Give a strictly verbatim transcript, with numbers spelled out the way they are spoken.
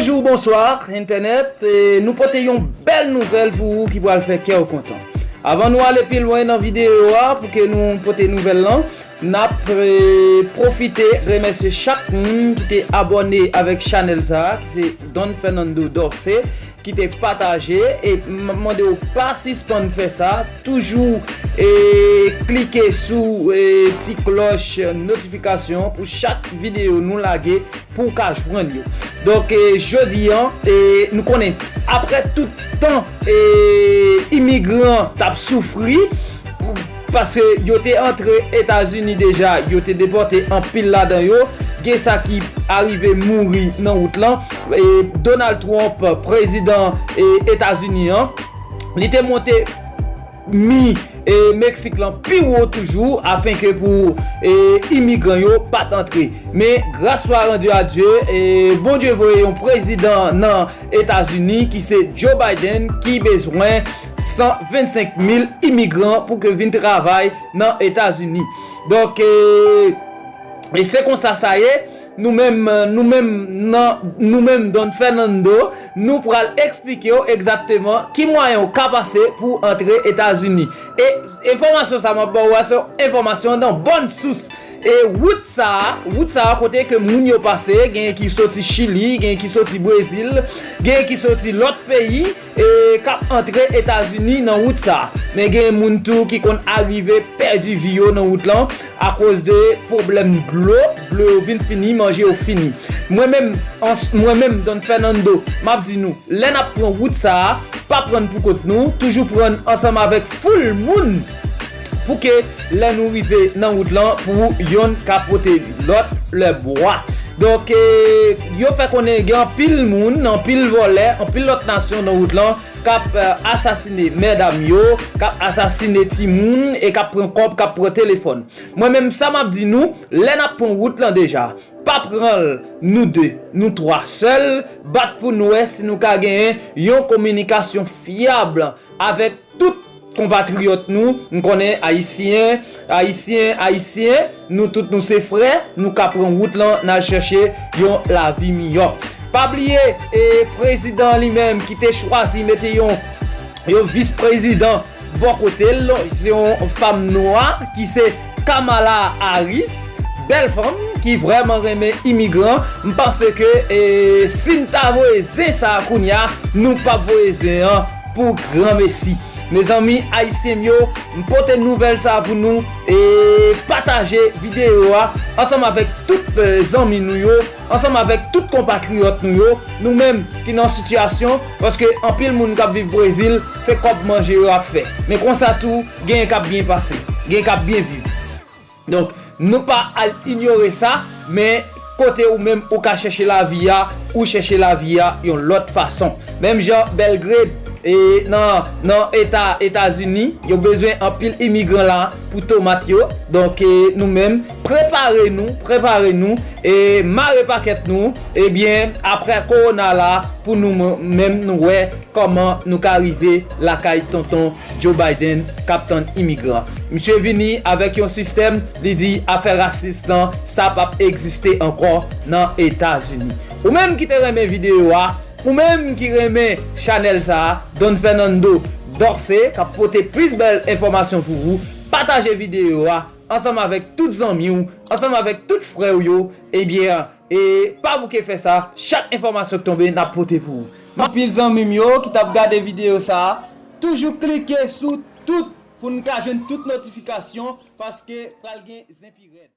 Bonjou, bonswa, entènèt. E nou pote yon bèl nouvèl pou ou ki pral fè kè w kontan. Avan nou ale pi lwen nan videyo a, pou ke nou pote nouvèl lan, n ap, e, pwofite remèsye chak moun ki te abòne avèk chanèl sa a, ki se Don Fernando Dorcé, ki te pataje, e m ap mande w pa sispann fè sa, toujou, e, klike sou, e, ti klòch notifikasyon pou chak videyo nou lage pou w ka jwenn yo. Donk, e, jodi a, e, nou konnen, apre tout tan, e, imigran t ap soufri, paske yo te antre Etazini deja, yo te depòte anpil ladan yo, gen sa ki arive mouri nan wout lan. E, Donald Trump, prezidan, e, Etazini an, li te monte mi, e, Meksik lan pi wo toujou, afen ke pou, e, imigran yo pa t antre. Men, grâce soit rendue à Dieu, e, Bondye voye yon prezidan nan Etazini ki se Joe Biden ki bezwen san vennsenk mil imigran pou ke vin travay nan Etazini. Donk, e, e se konsa sa ye. Nou menm, nou menm, nan, nou menm Don Fernando, nou pral eksplike w egzakteman ki mwayen w ka pase pou antre Etazini. E enfòmasyon sa m ap ba w a, se yon enfòmasyon nan bòn sous. E wout sa a, wout sa a kote ke moun yo pase, genyen ki soti Chili, genyen ki soti Brezil, genyen ki soti lòt peyi, e k ap antre Etazini nan wout sa a. Men gen moun tou ki konn arive pèdi vi yo nan wout lan akoz de pwoblèm dlo, dlo yo vin fini, manje yo fini. Mwen menm, ans-, mwen menm, Don Fernando, m ap di nou, lè n ap pran wout sa a, pa pran pou kont nou, toujou pran ansanm avèk foul moun pou ke lè nou rive nan wout lan, pou yonn ka pote lòt lè bwa. Donk, e, yo fè konnen gen anpil moun, anpil vòlè, anpil lòt nasyon nan wout lan k ap, e, asasine medam yo, k ap asasine timoun e k ap pran kòb, k ap pran telefòn. Mwen menm, sa m ap di nou, lè n ap pran wout lan deja, pa pran l nou de, nou twa sèl, bat pou n wè si nou ka genyen yon kominikasyon fyab avèk tout konpatriyòt nou. M konnen Ayisyen, Ayisyen, Ayisyen, nou tout nou se frè, nou ka pran wout lan, n al chèche yon lavi miyò. Pa bliye, e, prezidan li menm ki te chwazi mete yon, yon vis prezidan bò kote l, se yon fanm nwa ki se Kamala Harris, bèl fanm ki vrèman renmen imigran. M panse ke, e, si n ta voye zen sa a kounye a, nou p ap voye zen an pou granmesi. Mezanmi, Ayisyen m yo, m pote nouvèl sa a pou nou, e pataje videyo a ansanm avèk tout, e, zanmi nou yo, ansanm avèk tout konpatriyòt nou yo, nou menm ki nan sitiyasyon, paske anpil moun k ap viv Brezil, se kòb manje yo ap fè. Men konsa tou, genyen k ap byen pase, genyen k ap byen viv. Donk, nou pa al inyore sa, men kote ou menm ou ka chèche lavi a, ou chèche lavi a yon lòt fason. Menm jan Belgrade, e nan, nan eta Etazini, yo bezwen anpil imigran la pou tomat yo. Donk, e, nou menm, prepare nou, prepare nou, e mare pakèt nou. Ebyen, apre kowona la, pou nou menm nou wè kòman nou ka rive lakay tonton Joe Biden k ap tann imigran. Misye vini avèk yon sistèm, li di afè rasis lan, sa p ap egziste ankò nan Etazini. Ou menm ki te renmen videyo a, ou menm ki renmen chanèl sa a, Don Fernando Dorcé, k ap pote plis bèl enfòmasyon pou ou, pataje videyo a ansanm avèk tout zanmi w, ansanm avèk tout frè w yo, ebyen, e pa bouke fè sa, chak enfòmasyon k tonbe, n ap pote pou ou. Anpil zanmi m yo ki t ap gade videyo sa a, toujou klike sou tout pou n ka jwenn tout notifikasyon, paske pral gen zen pi rèd.